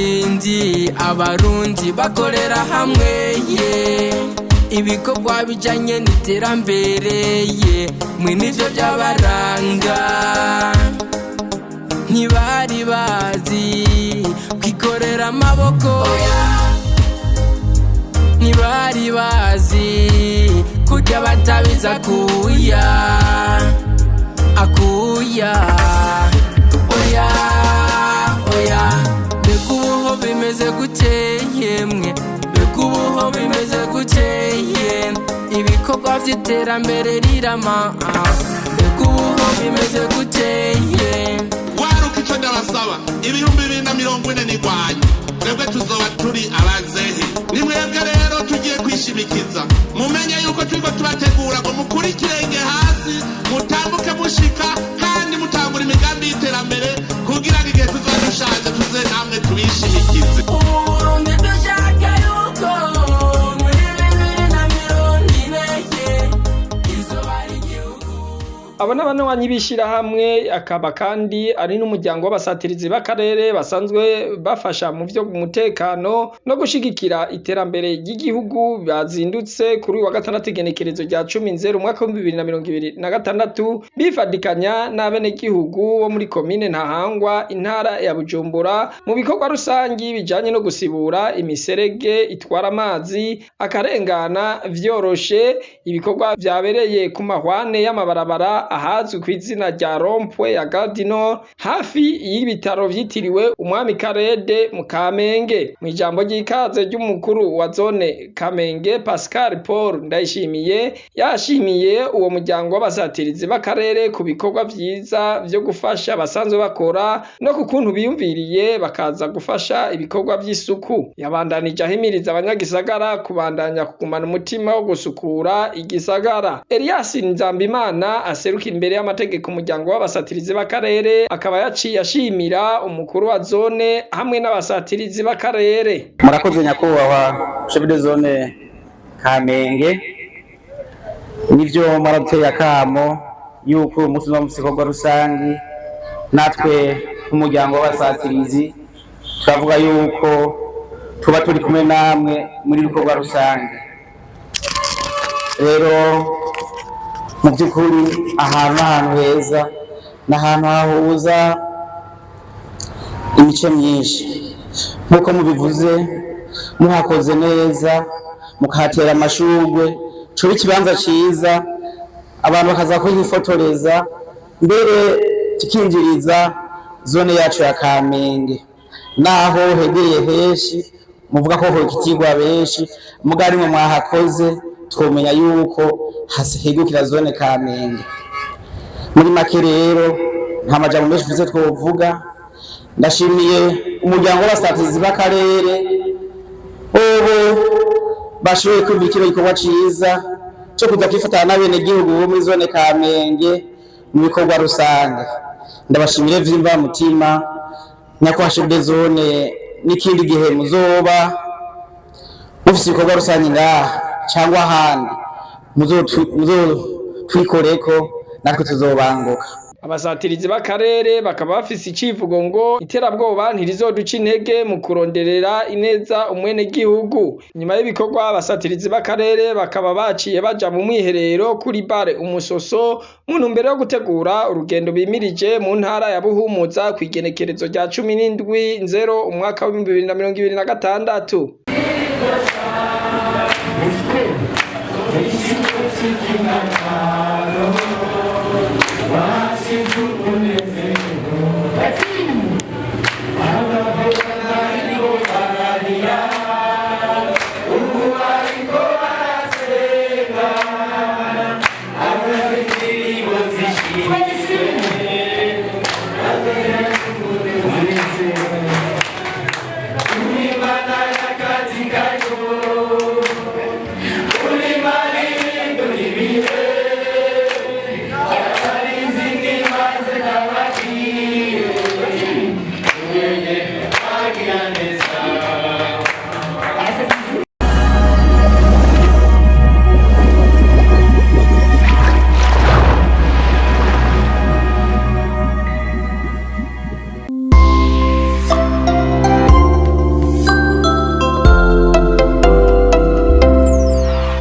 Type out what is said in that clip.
Bindi abarundi bakorera hamwe ye, ibikorwa bijanye n'iterambere ye, mwe nivyo byabaranga. Ntibari bazi kwikorera amaboko, ntibari bazi kurya batabiza akuya akuya. Oya oya, mbega ubuho bimeze gute yemwe? Mbega ubuho bimeze gute ye? Ibikorwa vy'iterambere rirama, mbega ubuho bimeze gute ye? Waruka, icyo ndabasaba, 2040 nigwanye, twebwe tuzoba turi abazehe. Ni mwebwe rero tugiye kwishimikiza. Mumenye yuko turiko tubategura ngo mukure ikirenge hasi, mutambuke mushika kandi mutangura imigambi y'iterambere, kugira ngo igihe tuzoba dushaje tuze namwe tubishimikize. Uburundi dushaka yuko muri 2040 izoba ari igihugu. Abo n'abanywanyi b'ishirahamwe, akaba kandi ari n'umuryango w'abasatirizi b'akarere basanzwe bafasha mu vyo umutekano no gushigikira iterambere ry'igihugu, bazindutse kuri uyu wa gatandatu, igenekerezo rya 10 nzero umwaka w'2026, bifadikanya n'abenegihugu bo muri komine Ntahangwa, intara ya Bujumbura, mu bikorwa rusangi bijanye no gusibura imiserege itwara amazi akarengana vyoroshe. Ibikorwa vyabereye ku mahwane y'amabarabara ahazwi kw'izina rya rond-point ya Gare du Nord, hafi y'ibitaro vyitiriwe Umwami Karede mu Kamenge. Mw'ijambo ry'ikaze ry'umukuru wa zone Kamenge, Pascal Paul Ndayishimiye, yashimiye uwo muryango w'abasatirizi b'akarere ku bikorwa vyiza vyo gufasha basanzwe bakora no ku kuntu biyumviriye bakaza gufasha ibikorwa vy'isuku. Yabandanije ahimiriza abanyagisagara kubandanya kugumana umutima wo gusukura igisagara. Elias Nzambimana, aserukira imbere y'amategeko umuryango w'abasatirizi b'akarere, akaba yaciye ashimira umukuru wa zone hamwe n'abasatirizi b'akarere. Murakoze, nyakubahwa chef de zone Kamenge. Nivyo, mwaraduteye akamo yuko uyu munsi uba mufise ibikorwa rusangi. Natwe nk'umuryango w'abasatirizi turavuga yuko tuba turi kumwe namwe muri bikorwa rusange. Rero mu by'ukuri ahantu n'ahantu heza, ni ahantu hahuza imice myinshi nk'uko mubivuze. Muhakoze neza, mukahatera amashurwe, coba ikibanza ciza abantu bakaza kuhifotoreza, mbere kikinjiriza zone yacu ya Kamenge. Naho hegereye henshi muvuga ko hokitirwa benshi, mugari mwe mwahakoze, twomenya yuko hegukira zone Kamenge. Muri make rero, nta majambo menshi mfise twovuga. Ndashimiye umuryango w'abasatirizi b'akarere ubu bashoboye kumva kino gikorwa ciza co kuza kwifatanya n'abenegihugu bo muri zone Kamenge mu bikorwa rusange. Ndabashimire vy'imvamutima, nyakubahwa chef de zone. N'ikindi gihe muzoba mufise ibikorwa rusange ngaha cyangwa ahandi, muzotwikoreko, natwe tuzobanguka. Abasatirizi b'akarere bakaba bafise icivugo ngo iterabwoba ntirizoduca intege mu kuronderera ineza umwenegihugu. Nyuma y'ibikorwa, abasatirizi b'akarere bakaba baciye baja mu mwiherero kuri bare Umusoso, mu ntumbero yo gutegura urugendo bimirije mu ntara ya Buhumuza kw'igenekerezo rya 17 nzero umwaka w'2026.